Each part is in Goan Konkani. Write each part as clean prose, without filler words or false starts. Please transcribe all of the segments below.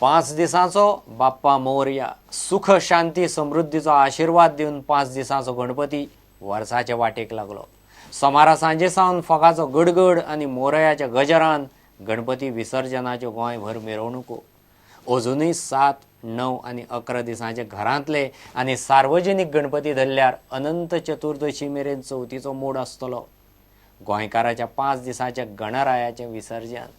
5 दिसांचो बाप्पा मोरया. सुख शांती समृद्धीचो आशिर्वाद दिवन 5 दिसांचो गणपती वर्साचे वाटेक लागलो. सोमारा सांजे सावन फोगाचो गडगड आनी मोरयाच्या गजरान गणपती विसर्जनाच्यो गोंयभर मिरवणुको. अजुनूय 7, 9 आनी 11 दिसांचे घरांतले आनी सार्वजनीक गणपती धरल्यार अनंत चतुर्दशी मेरेन चवथीचो मोड आसतलो. गोंयकाराच्या 5 दिसांच्या गणरायाचें विसर्जन.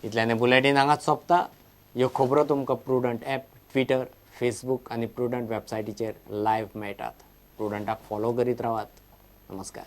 इतल्यान बुलेटीन हांगाच सोंपता. ह्यो खबरो तुमकां प्रुडंट ॲप, ट्विटर, फेसबूक आनी प्रुडंट वेबसायटीचेर लायव्ह मेळटात. प्रुडंटाक फॉलो करीत रावात. नमस्कार.